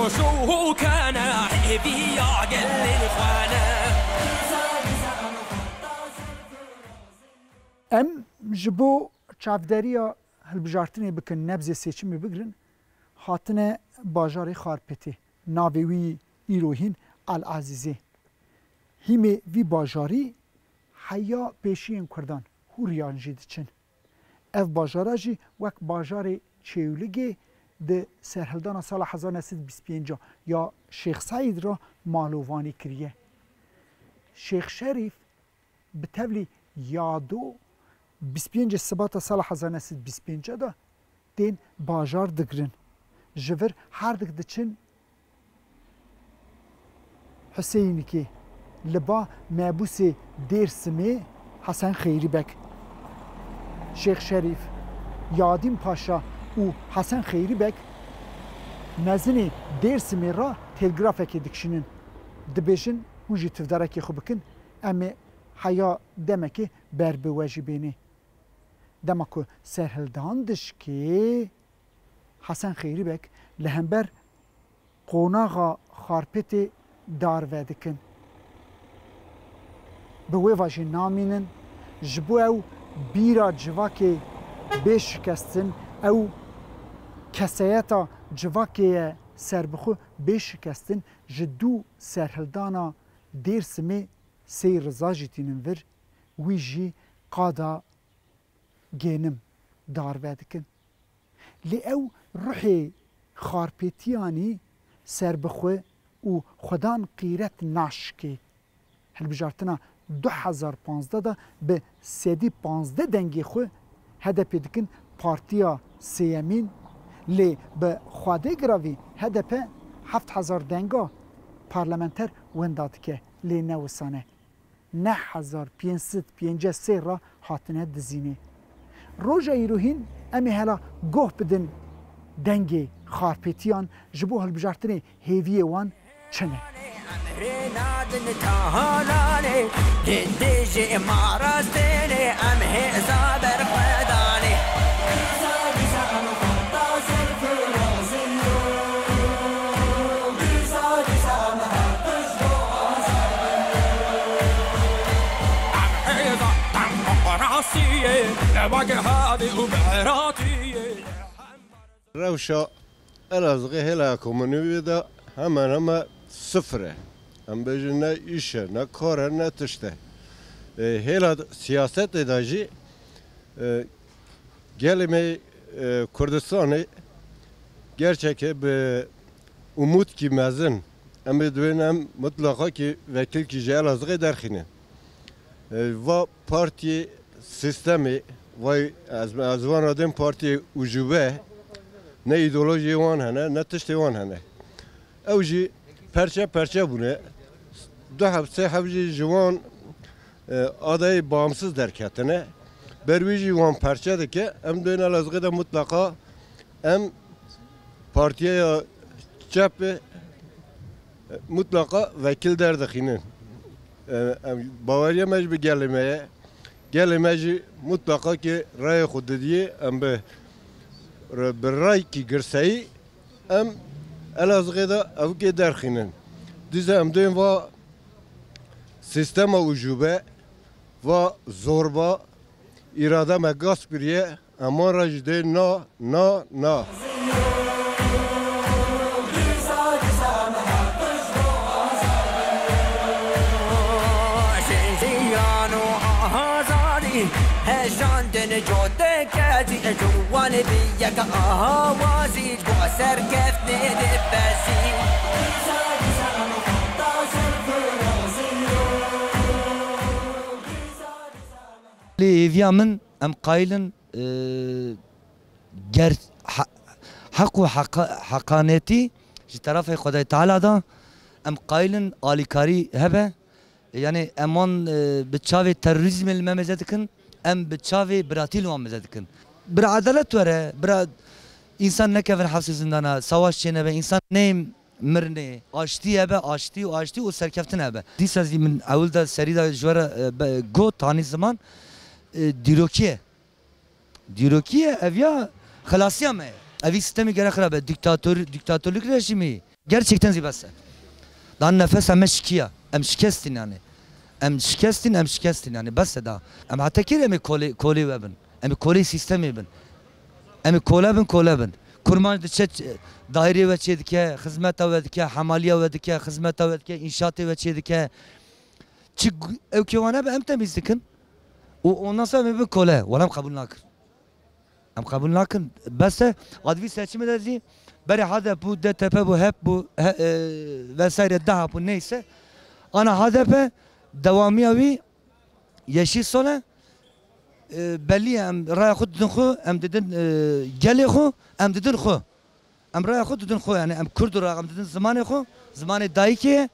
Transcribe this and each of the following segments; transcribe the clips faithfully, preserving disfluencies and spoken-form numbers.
Sohokana hêviya gelên xwe ne. Em ji bo çavderiya hilbijartinê bikin, nebzê seçimê bigirin, hatine bajarê Xarpêtê. Navê wî îro hîn El Ezîzê. Hîmê vî bajarî heya pêşiyên Kurdan, Hûriyan jî diçin. Ev bajara jî wek bajarê Çêwligê di serhildana sala hezar neh sed bîst pênc ya Şêx Seîd re malovanî kiriye. Şêx Şerîf bi tevlî Yado bîst pêncê Sibata sala hezar neh sed bîst pênc de tên bajar digirin. Ji vir herdik diçin Huseynikê, li ba mebûsê Dêrsimê Hesen Xeyrî Beg. Şêx Şerîf, Yadîn Paşa û Hesen Xeyrî Beg mezinê Dêrsimê re telgrafekê dikişînin. Dibêjin, hûn jî tivdarekê xwe bikin, em ê heya demekê ber bi we jî bênê. Dema ku serhildan dişkê, Hesen Xeyrî Beg li hember qonaxa Xarpêtê darve dikin. Bi wê ve jî namînin, ji bo ew bîra civakê bê şikestin, ew keseyeta civakê ye serbixwe bê şikestin, ji dû serhildana Dêrsimê Sey Riza jî tînin vir, wî jî qada Gênim darve dikin. Lê ew ruhê Xarpêtiyanî serbixwe û xwedan qîret naşikê. Hilbijartina du hezar panzdeh de bi sedî panzdeh dengê xwe H D P dikin partiya sêyemîn, lê bi Xwedê giravî H D P heft hezar denga parlamenter winda dike, lê ne wisa ne. Neh hezar pênc sed pêncî sê re hatine dizînê. Roja îro hîn em ê hela goh bidin dengê Xarpêtiyan, ji bo hilbijartinê hêviyê wan çi ne. Em rê nadin tahalanê, hindê jê marastênê, em hêza ber xwe danê. Rewşa Elazığê hêla ekonomiyê de hemen hemen sifir e. Em bêjin ne îş e, ne kar e, ne tişt e. E, hêla siyasetê de jî, e, gelê me, e, Kurdistanê gerçekê bi umûtkî mezin. Em ê dibên em mutlaka kî vekilkî ji Elazığê derxînin. E, va partiyê, sîstemê, vay ez, ez van re dêm partiyê ucube, ne îdeolojiyê wan hene, ne tiştê wan hene. Ew jî perçe perçe bûne. Du heb, sê heb jî ji wan, e, adayê bağımsız derketine. Ber wî jî wan perçe dike. Em dibên Elazığê de mutlaka em partiyeya çep, e, mutlaka vekil derdixînin. E, em, baweriya me jî bi gelê me ye. Gelê me jî mutlaka ki rayê xwe didiyê, em bi, bi raykî girseyî em Elazığê de evkê derxînin. Dîsa em duyên va sîstema ucube, va zorba, îrada me gasp kiriye, em wan re jî dê na, na, na. Jiyan û azadî hejandin cote kezî, ji wan bi yek awazî, ji bo serkeftinê dibezî. Lê hêviya min, em qayil in, e, ger-, he-, heq û heqa-, heqanetî ji terefê Xwedayê Teala de, em qayil in alîkarî hebe. Yanî em wan, e, bi çavê terorîzmê li me mêze dikin, em bi çavê biratî li wan mêze dikin. Bira edalet were, bira însan nekevin hepsê zindana, savaş çênebe, însan neyê mirinê, aştî hebe, aştî û aştî û serkeftin hebe. Dîsa zî min ewil de serî de ji we re, e, be-, got, tanî ziman, e, dîrokî ye. Dîrokî ye, ev ya xelasiya me ye. Evî sîstemî gelek xirab e. Dîktator-, dîktatorlîk rejîmî. Gerçekten zî bes e. Da nefes em şikiya. Em şikestîn yani. Em şikestîn, em şikestîn yani. Bes e da. Em heta kê em ê kolê, kolê we bin. Em ê kolê sîstemê bin. Em ê kole bin, kole bin. Kurmanc diçe ç-, daîrê we çê dike, xizmeta we dike, hemaliya we dike, xizmeta we dike, înşaatê we çê dike. Çi gu-, ew kê wane be em temîz dikin. Û ondan sonra em ê bin kole. Wala em qebûl nakin. Em qebûl nakin. Bes e, ad vî seçimê de zî berê H D P bû, D T P bû, HEP bû, he, e, vesaire DAHA bû, neyse. Ana H D P dewamiya wî Yeşil Sol e. E, belî ye, em raya xwe didin xwe, em didin, e, gelê xwe, em didin xwe. Em raya xwe didin xwe, yani em Kurd û ra em didin zimanê xwe, zimanê dayikê ye.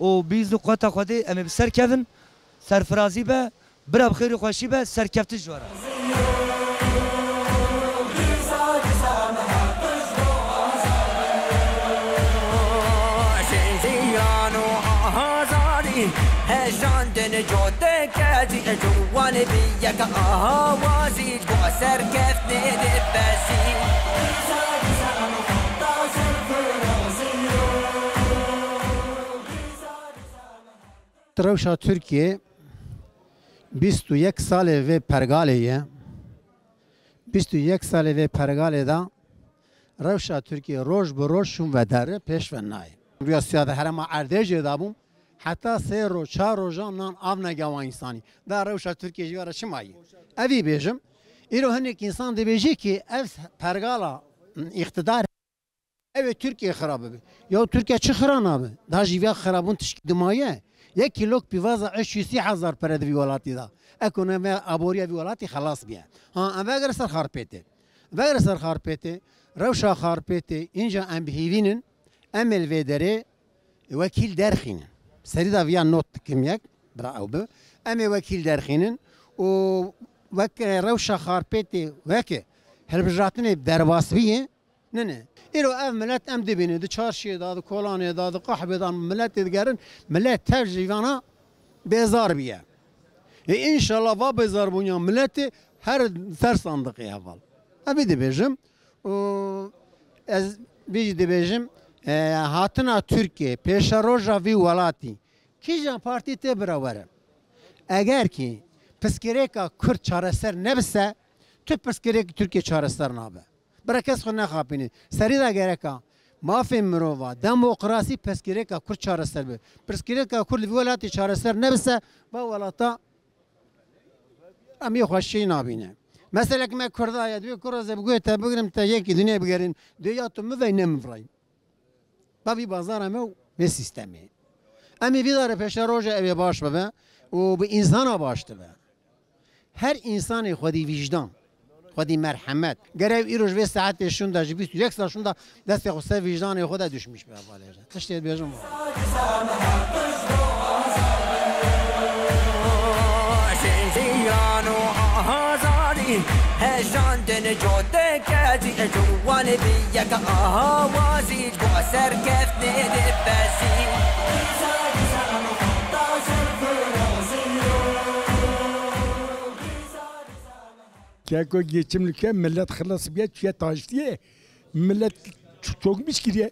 Û bi îzn û quweta Xwedê em ê bi ser kevin, serfirazî be, bira bi xêr û xweşî be, serkeftin ji we re. Jiyan û azadî, hejandin coteke zî, ciwan bi yek awazî, ji bo serkeftinê dibezî. Rewşa Tirkiyê bîst û yek salê vê pergalê ye. Bîst û yek salê vê pergalê de rewşa Tirkiyê roj bi roj şûn vedere, pêş ve nayê. Rûya siya de herêma Erdêjê de bûm, heta sê roj, çar rojan nan av nege wan însanî. Da rewşa Tirkiyê ji we re çima yî? Evî bêjim, îro hinek însan dibêjî ki ev pergala îqtidar Ew ê Tirkiye xira bibe. Ya Tirkiye çi xira nabe? Da jî vê xirabûn tişkî dimaye. Yek kîlok pîvaza eşî sî hezar pere di vî welatî da. Ekonomiya aboriya vî welatî xelas biye. Ha, em vegere ser Xarpêtê. Vegere ser Xarpêtê, rewşa Xarpêtê, înca em bi hîvînin, em ê li vê derê wekîl derxînin. Serî da viya not dikim yek, bira ew bi. Em ê wekîl derxînin û wek rewşa Xarpêtê weke hilbijartinê derbas biyê, Ne, ne. Îro ev milet em dibînin, di çarşiyê de, di kolanê de, di qehbê de miletê digerin, milet tev ji vana bêzar biye. Ê, înşallah va bêzarbûna miletê her ser sandiqê heval. Evî dibêjim. Û ez vî jî dibêjim, e, hatina Tirkiyê, pêşeroja vî welatî, kîjan partî tê bira were. Eger kî pirsgirêka Kurd çareser nebise, tu pirsgirêk Tirkiye çareser nabe. Bira kes xwe nexapîne. Serî de gereka mafên mirova, demokrasî, pirsgirêka Kurd çareser be. Pirsgirêka Kurd li vî welatî çareser nebise, va welata em yê xweşiyê nabîne. Meselek me Kurda ye, divê Kurda ze bi guhê te bigirim, te yekî dinê bigerin. Dê ya tu min vey ne min virayî. Bavî bazara me û vê sîstemê. Em ê vî dare pêşerojê ew ê baş bibe û bi însana baş dibe. Her însanê xwedî vîjdan, xwedî merhemet. Gere ew îroj vê saetê şûnda ji bîst û yek sal şûnda destê xwe ser vîjdanê xwe de düşmüş be, hevalê re. Tiştê dibêjim. Jiyan û azadî, hejandin coteke zî, ciwan bi yek awazî, ji bo serkeftinê dibezî. Keko geçim li ke millet xilas biye, çiye taştiye, millet ç-, çokmuş kiriye.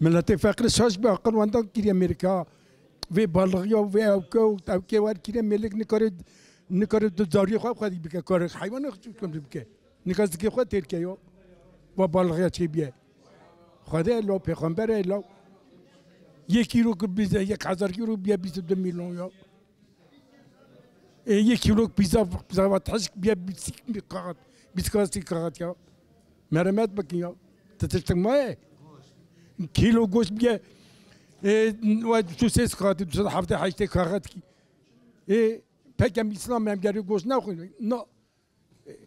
Miletê feqîr saç bi aqil wendan kiriye Amerîka. Vê balıqya, vê ewke û ewkê wer kiriye mêlik nikare, nikare tu zariyê xwe xwedî bike, kare heywanê xwe bike. Nika zikê xwe têrke yo. Va balıqya çê biye. Xwedê lo, pêxemberê lo. Yek kîlo ku bize, yek hezar kîlo biye bîst û du milyon yo. Ê, yek kîlo pîza, pîza va tişk biye bîst kaxat, bîst kaxat ya. Meremet bikin ya. Ti tiştik maye. Kîlo goşt biye, ê, wa tu sês kaxatî, tu hevdeh heştê kaxat kî. Ê, pek em Îslam em gerê goşt naxwin. Na.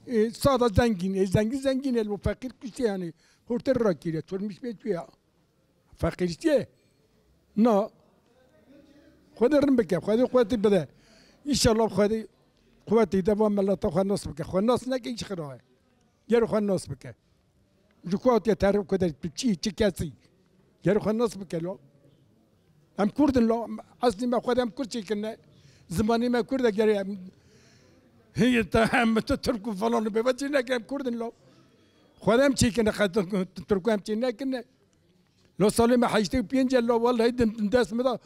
Ê, sada zengîn, ê, zengîn zengîn e, lo feqîr kuştê yani. Hortir rakîre, çormiş bê tu ya. Feqîrî çi ye? Na. Xwedê rin bike, Xwedê quwetê bide. Înşallah Xwedê quwetê de va mileta xwe nas bike. Xwe nas neke, îş xira ye. Gere xwe nas bike. Ji ku hatiye terif ku de çi, çi kesî? Gere xwe nas bike lo. Em Kurd in lo. Eslî me Xwedê em Kurd çêkirine. Zimanê me Kurd e, gere em, heye te em tu Tirk û falan bê ve çê neke, em Kurd in lo. Xwedê em çêkirine, qet Tirk û em çê nekirine. Lo salê me heştê û pênc e, lo wellahî din, din dest min de,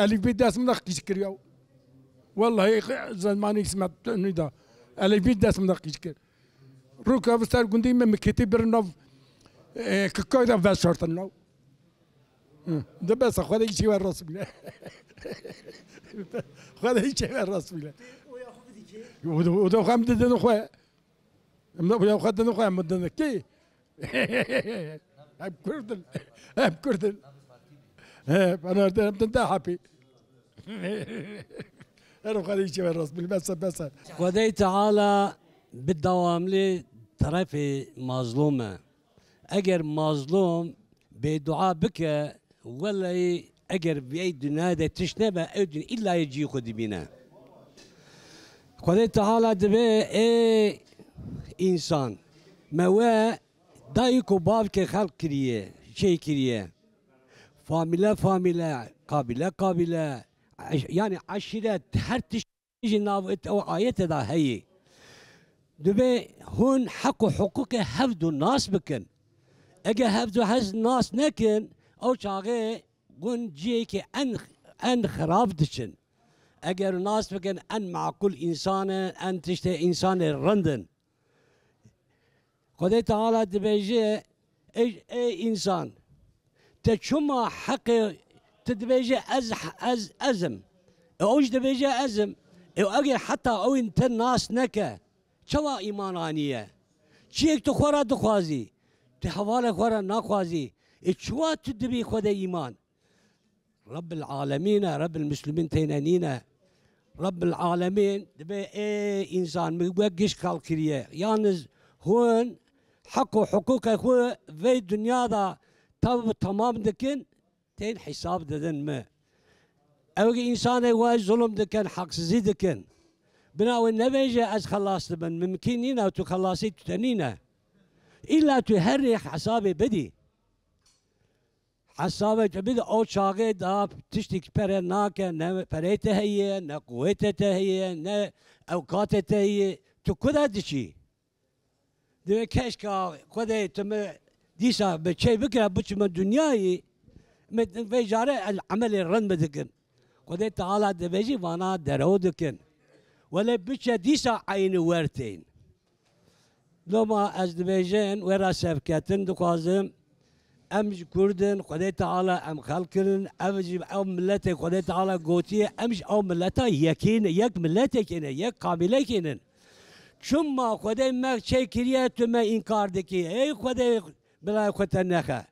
elîfbê dest min de qîç kir ya. Wellahî zemanî Îsmet Tunî da. Elîfbê dest min de qîç kir. Rûka bi ser gundî min, min ketî bir nav, e, kikay de veşartin nav. Hı. De bes, Xwedê îçê we rast bîne. Xwedê îçê we rast bîne. O da, o da xem didin xwe. Em de bu ya xwe didin xwe, em didin kî? Em Kurd in. Em Kurd in. He, ben orada hem de happy. Her o kadar işe ver Rabbim. Bes, bes. Xwedê Teala bi dewamlî terefê mazlûm e. Eger mazlûm bêdua bike, weleyî eger vê dinyayê de tişt nebe, ew din îlla yê cihê xwe dibîne. Xwedê Teala dibe, ê însan, me we dayik û bavkê xelq kiriye, çêkiriye. Famîle famîle, qabîle qabîle, eş-, yanî eşîret, her tişt jî nav it-, o ayetê de heye. Dibê hûn heq û hiqûqê hevdu nas bikin. Ege hevdu hez nas nekin, ew çaxê hûn cihekî en, en xirab diçin. Eger nas bikin, en maqûl însan in, en tiştê însanê rind in. Xwedê Teala dibêje, ey, ey însan, te çima heqê, tu dibêje ez, ez, ez im. E, ew jî dibêje ez im. E, eger heta ew in te nas neke, çawa îman aniye? Çiyek tu xwe re dixwazî, tu hevalê xwe re naxwazî. E, çawa tu dibî Xwedê îman? Rebbil Alemîn e, Rebbil Muslimîn têne nîne. Rebbil Alemîn dibe, ê însan, min we giş xelq kiriye. Yalniz hûn heq û hiqûqê xwe vê dinya de tev tamam dikin, tên hesab didin min. Ew însanê we zulm dikin, heqsizî dikin. Bina wê nebêje ez xelas dibim, mimkîn nîne, tu xelasî tu te nîne. Îlla tu herî hesabê bidî. Hesabê tu bide, o çaxê da tiştî pere nake, ne perê te heye, ne quwetê te heye, ne ewkatê te heye. Tu ku de diçî? Divê keşka Xwedê tu min dîsa bi çê bikira, biçime dinyayê, min vê care ez emelê rind bidikin. Xwedê Teala dibêjî vana derew dikin. Welê biçe dîsa eynî wer tên. Loma ez dibêjin, wê re serketin dixwazim. Em ji Kurd in, Xwedê Teala em xelq kirin, ev jî ew miletê Xwedê Teala gotiye, em ji ew mileta yekî ne, yek miletekê ne, yek qabîlekê ne. Çima Xwedê me çê kiriye, tu me înkar dikî? Ey Xwedê, bila xwe te nexe.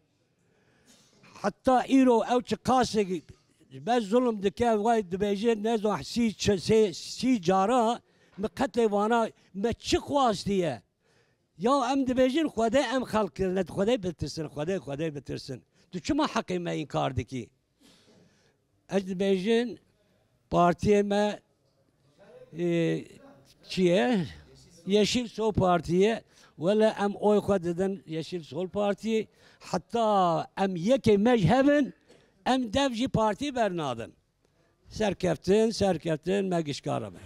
Heta îro ew çiqasê ji me zulm dike, vay dibêje, ne zon sî, sê, sî cara me qetlê vana, me çi xwastiye? Ya em dibêjin Xwedê em xelq kirine, Xwedê bitirsin, Xwedê, Xwedê bitirsin. Tu çima heqê me înkar dikî? Ez dibêjin, partiyê me, e, çi ye? Yeşil Sol Partî ye. Wele em oy xwe didin Yeşil Sol Partiyê. Heta em yekê me ji hebin, em dev jî partî bernadin. Serkeftin, serkeftin, me gişka re be.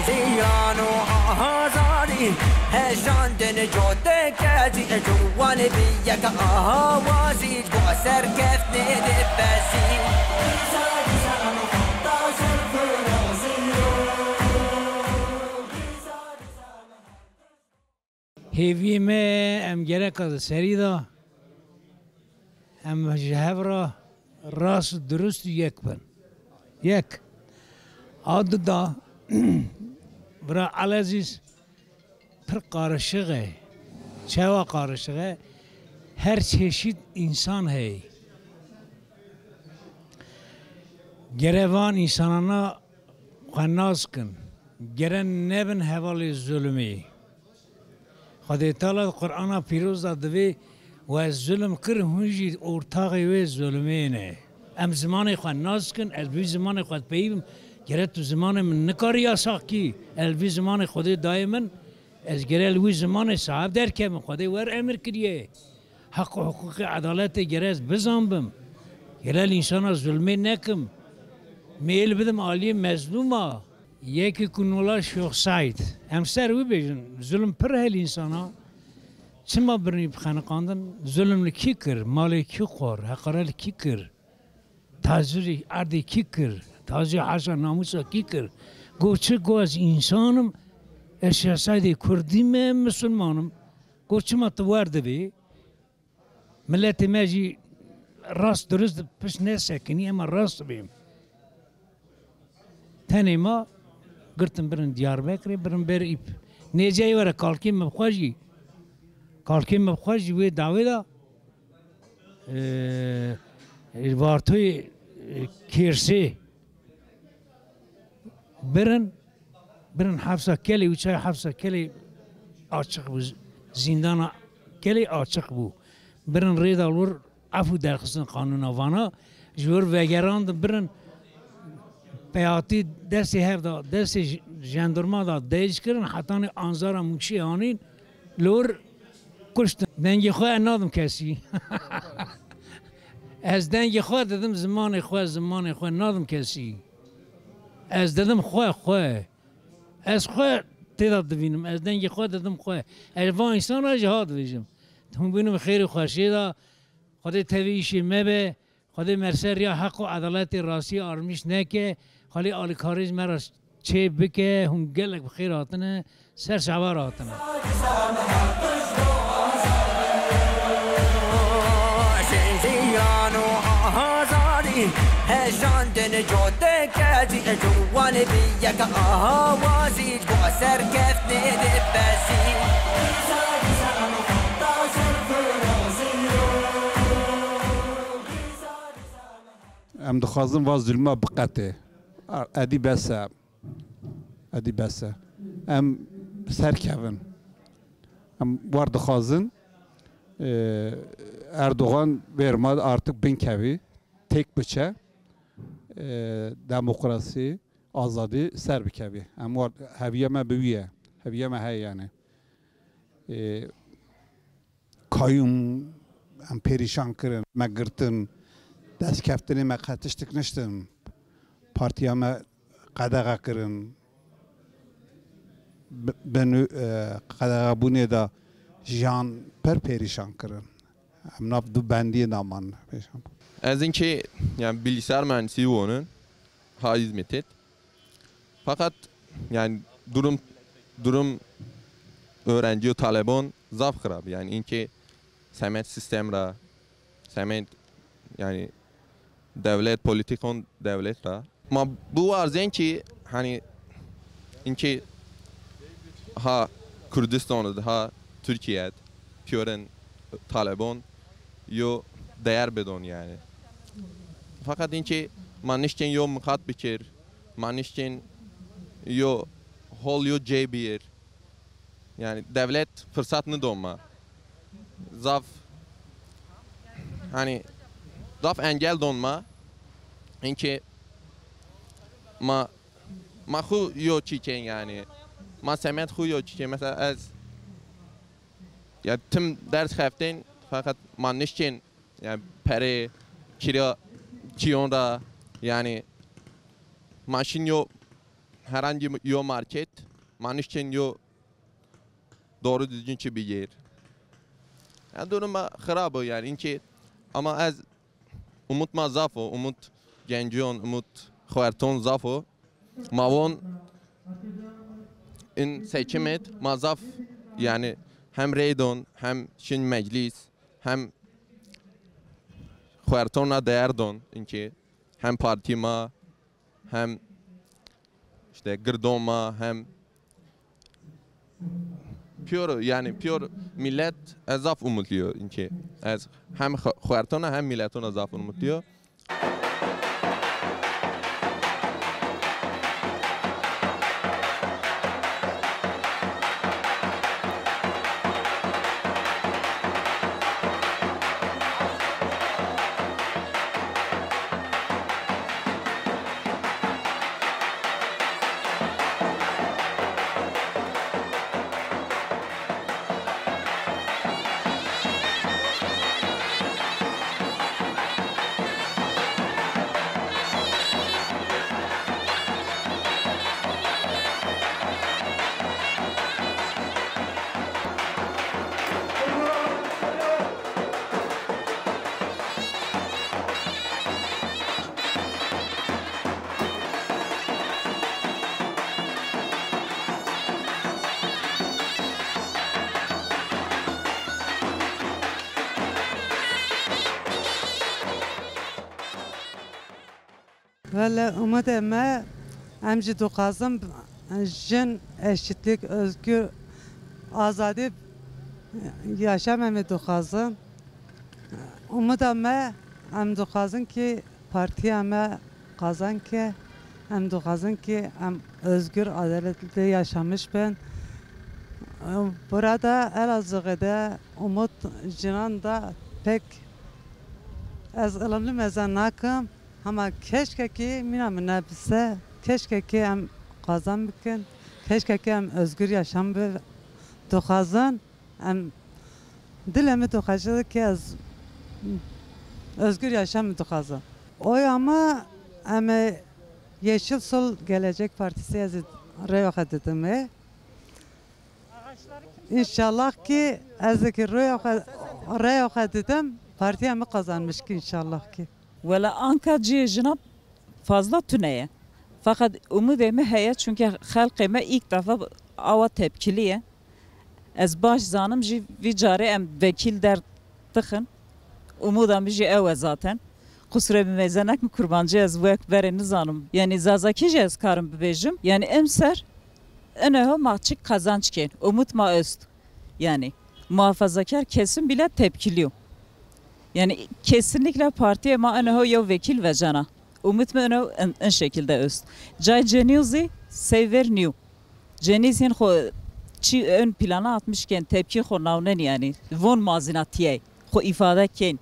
Jiyan û azadî, hejandin coteke zî, ciwan bi yek awazî, ji bo serkeftinê dibezî. Hêviyê me, em gereka di serî de em ji hev re rast û dirust û yek bin. Yek. A du da, bira Elezîz, pir qarişiq e. Çawa qarişiq e? Her çeşît însan heye. Gere van însanana xwe nas kin. Gere nebin hevalê zulmê. Xwedê Teala di Qur'ana Pîroz de divê, we zulm kir, hûn jî ortaxê wê zulmê ne. Em zimanê xwe nas kin, ez bi wî zimanê xwe peyivim, gere tu zimanê min nikarî yasax kî, ez bi wî zimanê Xwedê dayê min, ez gere li wî zimanê sahib derkevim, Xwedê wer emir kiriye. Heq û hiqûqê edaletê gere ez bizanbim. Gere li însana zulmê nekim. Mêl bidim aliyê mezlûma. Yekî ku nola Şêx Seîd. Em ser wî bêjin, zulm pir hel însana. Çima birinî bixeniqandin? Zulm li kî kir? Malê kî xwar? Heqare li kî kir? Tazirî erdê kî kir? Tazî haşa namûsa kî kir? Got çi? Got ez însan im, ez Şêx Seîdê Kurdî me, misilmanim. Got çima tu wer dibî? Miletê me jî rast dirust pişt nesekinî, ema rast bê. Tenê ma girtin birin Diyarbekirê, birin ber îp. Nêceyê were kalkê me bi xwe jî, kalkê me bi xwe jî wê dawê de, e, e, Vartoyê, e, Kêrsê birin, birin hefsa Kelê û çay hefsa Kelê açiq bû, zîndana Kelê açiq bû. Birin rê da li wir efû derxistin qanûna vana, ji wir vegerandin birin peyatî destê hev da, destê j-, jendorma da dêj kirin, hetanê anzara Mûşê anîn, li wir kuştin. Dengê xwe ez nadim kesî. Ez dengê xwe didim zimanê xwe, zimanê xwe nadim kesî. Ez didim xwe, xwe. Ez xwe tê de divînim, ez dengê xwe didim xwe. Ez van însana jî ha dibêjim. Hûn bînin xêr û xweşiyê de, Xwedê tevî îşê me be, Xwedê me ser riya heq û edaletê rastiyê armîş neke, Xwedê alîkarî ji me re çê bike, hûn gelek bi xêr hatine, ser çava re hatine. Jiyan û azadî, hejandin coteke zî, ji wan bi yek awazî, ji bo serkeftinê dibezî. Em dixwazin va zulma biqete. Edî bes e. Edî bes e. Em serkevin. Em war dixwazin, e, Erdogan vêrma artık binkevî, têk biçe, e, demokrasî, azadî ser bikevî. Em war, heviya me bi wî ye. Heviya me heye yani. E, Kayûm em perîşan kirin, me girtin, destkeftinê me qe tiştik niştin, partiya me qedexe kirin, bi, bi nû-, e, qedexebûnê de jiyan pir perîşan kirin. Em nav du bendiyê de man perîşan. Ez inkê, yani bilgisayar mühendisliği wonin, ha Îzmîtê. Fakat yani durum durum öğrenci Talebon zaf xirab. Yani inkê semed sistem ra, semed yani devlet politikon devlet ra. Ma bu warzen ki hani inkê ha Kurdistan ha Türkiye pioren Talebon yo değer bedon yani. Fakat inkê ma nişkên yo miqat bikir, ma nişkên yo hol yo cê biyir. Yani devlet fırsat nidon ma. Zaf hani zaf engel don ma. Inkê ma ma xu yo çîkên yani. Ma semed xu yo çîkên. Mesela ez ya tim ders xeftên fakat ma nişkên yani perê kirya çiyon ra yani ma şin yo herhangi yo market ma nişkên yo doğru düzgün çi bigêr. Yani durum ma xirab o yani inkê ama ez umut ma zaf o, umut genciyon, umut xwerton zaf o. Ma won in seçim et, ma zaf yani hem reydon, hem şin meclis, hem xwertona değer don, inkê hem partî ma, hem işte girdon ma, hem piyoro, yani piyor millet ez zaf umutliyo, inkê ez hem xwe-, xwertona hem milletona zaf umutliyo. Wele umudê me, em jî dixwazin jin eşitlik, özgür, azadî yaşam em ê dixwazin. Umuda me, em dixwazin ki partiya me qazan ke, em dixwazin ki em özgür, adaletli yaşamiş bin. Burada Elazığ'da umut jinan da pek ez ılımlı meze nakim. Hema keşke ki mîna min nebise, keşke ki em qazan bikin, keşke ki em özgür yaşam bi dixwazin, em dilê min dixwaze ki ez özgür yaşam dixwazim. Oya me em ê Yeşil Sol Gelecek Partisi ez ê rêya xwe didim ê. İnşallah ki ez ê ki rêya xwe, rêya xwe didim, partiya min qazanmiş ki inşallah ki. Wela anka cihê jina fazla tune ye. Feqet umudê me heye, çunke xelqê me ilk defa awa tepkilî ye. Ez baş zanim jî vî carê em vekîl derdixin. Umuda min jî ew e zaten. Qusûrê min mêze nekin, kurmancî ez wek berê nizanim. Yanî zazakî jî ez karim bibêjim. Yanî emser ineho ma çi qazanç kên. Umut ma öst. Yanî muhafazakar kesim bile tepkiliyo. Yani kesinlikle partiye ma eneho yew vekîl vecena. Umut me eneho in, in şekilde öst. Cay cenîyo zî seyver niyo. Cenîz hîn xwe çi ön plana atmişken tepkî xwe nawnen yani. Von mazîna tiyey. Xwe îfade kên.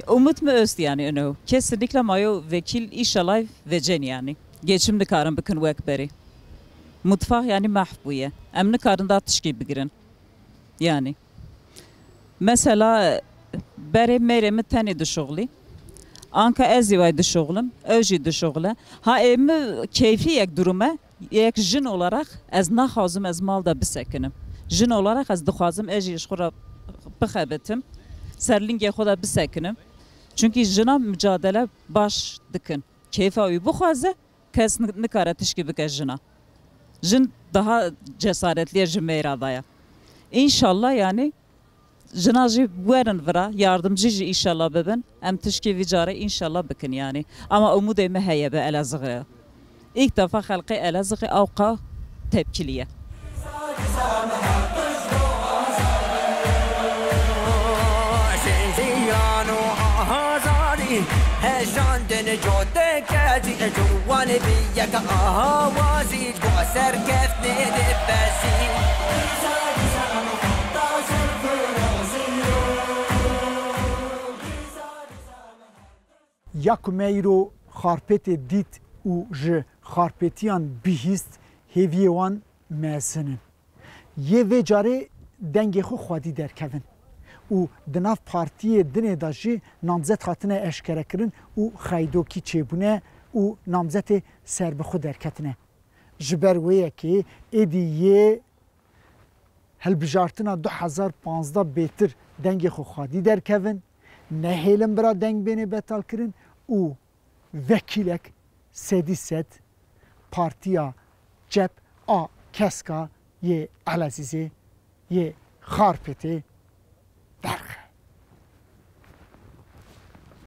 Umut me öst yani eneho. Kesinlikle ma yew vekîl inşallah vecen yani. Geçim nikarin bikin wek berê. Mutfaq yani mahv bûye. Em nikarin da tişkî bigirin. Yani. Mesela berê mêrê min tenê dişuxlî. Anka ez jî way dişuxlim, ew jî dişuxle. Ha ê min keyfî yek durum e, yek jin olarak ez naxwazim ez mal de bisekinim. Jin olarak ez dixwazim ez jî ji xwe re bixebitim. Ser lingê xwe de bisekinim. Çunkî jina mücadele baş dikin. Keyfa wî bixwaze, kes ni-, nikare tişkî bike jina. Jin daha cesaretliye ji mêra da ya. İnşallah yani jina jî werin vira, yardımcı jî inşallah bibin. Em tişkî vî carê inşallah bikin yani. Ama umudê me heye be Elazığê. İlk defa xelqê Elazığê awqa tepkiliye. Jin jiyan û azadî hejandin coteke jî ciwan bi yek awazî ji bo serkeftinê dibezî. Ya ku me îro Xarpêtê dît û ji Xarpêtiyan bihîst, hêviyê wan mezin in. Yê vê carê dengê xwe xwedî derkevin û di nav partiyê dinê de jî namzet hatine eşkerekirin û xeydokî çêbûne û namzetê serbixwe derketine. Ji ber wê yekê êdî yê hilbijartina du hezar panzdeh bêtir dengê xwe xwedî derkevin, nehêlin bira deng bêne betalkirin û vekîlek sedî sed partiya cep a keska yê Elezîzê, yê Xarpêtê